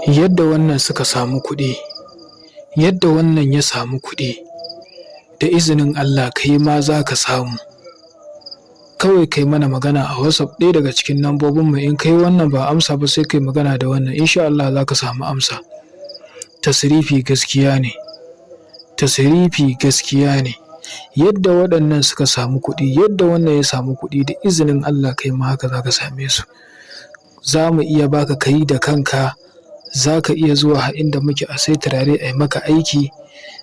Yadda wannan suka samu kuɗi, yadda wannan ya samu kuɗi, da izinin Allah kai ma za ka samu. Kawai kai mana magana a WhatsApp, ɗaya daga cikin lambobinmu. In kai wannan ba amsa ba, sai kai magana da wannan, insha Allah za ka samu amsa. Tasrifi gaskiya ne, tasrifi gaskiya ne. Yadda waɗannan suka samu kuɗi, yadda wannan ya samu kuɗi, da izinin Allah kai ma haka za ka same su. Za mu iya baka ka yi da kanka, za ka iya zuwa inda muke a sai turare a yi maka aiki,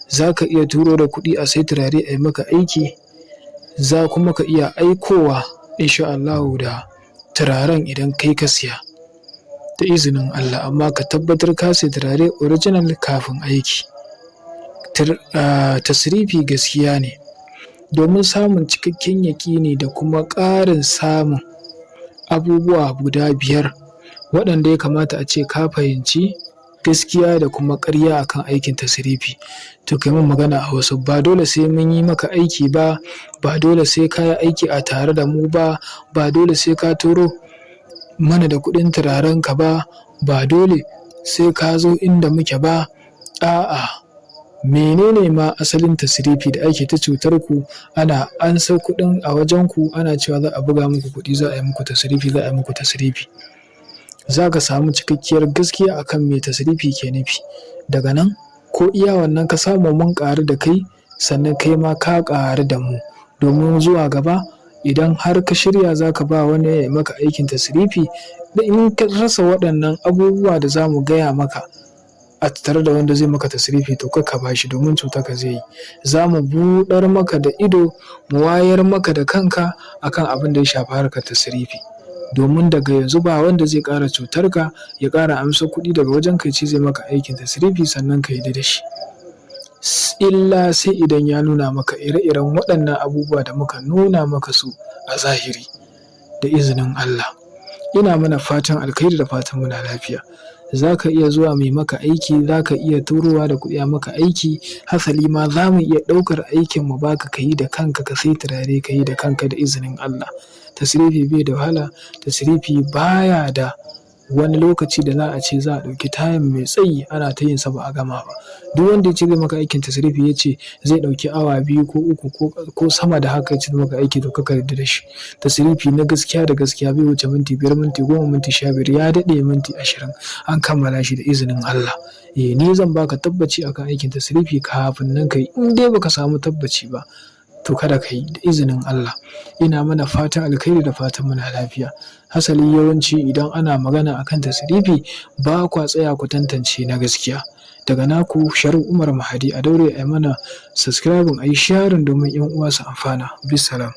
za ka iya turo da kuɗi a sai turare a yi maka aiki, za kuma ka iya aikowa insha Allahu da turaren idan kai ka siya, da izinin Allah. Amma ka tabbatar ka sai turare original kafin aiki. Tasrifi gaskiya ne. Domin samun cikakken yaƙini da kuma ƙarin samun abubuwa guda biyar waɗanda ya kamata a ce ka fahimci gaskiya da kuma ƙarya akan aikin tasrifi, to kai min magana a WhatsApp. Ba dole sai mun yi maka aiki ba, ba dole sai ka yi aiki a tare da mu ba, ba dole sai ka turo mana da kuɗin turaren ka ba, ba dole sai ka zo inda muke ba. A'a, menene ma asalin tasrifi da ake ta cutar ku, ana ansar kuɗin a wajen ku, ana cewa za a buga muku kuɗi, za a yi muku tasrifi, za a yi muku tasrifi? Za ka samu cikakkiyar gaskiya akan me tasrifi ke nufi. Daga nan ko iya wannan ka samu, mun ƙaru da kai, sannan kai ma ka ƙaru da mu, domin zuwa gaba idan har ka shirya za ka ba wani ya maka aikin tasrifi, in ka rasa waɗannan abubuwa da za mu gaya maka a tattare da wanda zai maka tasrifi, to kar ka bashi, domin cutar ka zai yi. Za mu buɗar maka da ido, mu wayar maka da kanka akan abin da ya shafi harkar tasrifi, domin daga yanzu ba wanda zai ƙara cutar ka, ya ƙara amsar kuɗi daga wajen ka, ce zai maka aikin tasrifi sannan ka yarda da shi, illa sai idan ya nuna maka ire-iren waɗannan abubuwa da muka nuna maka su a zahiri, da izinin Allah. Ina mana fatan alkhairi da fatan muna lafiya. Za ka iya zuwa mu yi maka aiki, za ka iya turowa da kuɗi a maka aiki, hasali ma za mu iya ɗaukar aikin mu baka ka yi da kanka, ka sai turare ka yi da kanka, da izinin Allah. Tasrifi bai da wahala, tasrifi baya da wani lokaci da za a ce za a ɗauki time mai tsayi ana ta yin sa ba a gama ba. Duk wanda ya ce zai maka aikin tasrifi, ya ce zai ɗauki awa 2 ko 3 ko sama da haka ya ce zai maka aiki, to kar ka yarda da shi. Tasrifi na gaskiya da gaskiya bai wuce minti 5, minti 10, minti 15, ya daɗe minti 20, an kammala shi da izinin Allah. Eh, ni zan baka tabbaci akan aikin tasrifi kafin nan ka yi. In dai baka samu tabbaci ba, to kada ka yi, da izinin Allah. Ina mana fatan alkhairi da fatan muna lafiya. Hasali yawanci idan ana magana akan tasrifi, ba kwa tsaya ku tantance na gaskiya. Daga naku Sharif Umar Mahadi. A daure a yi mana subscribing, a yi sharing domin 'yan uwa su amfana. Bisalam.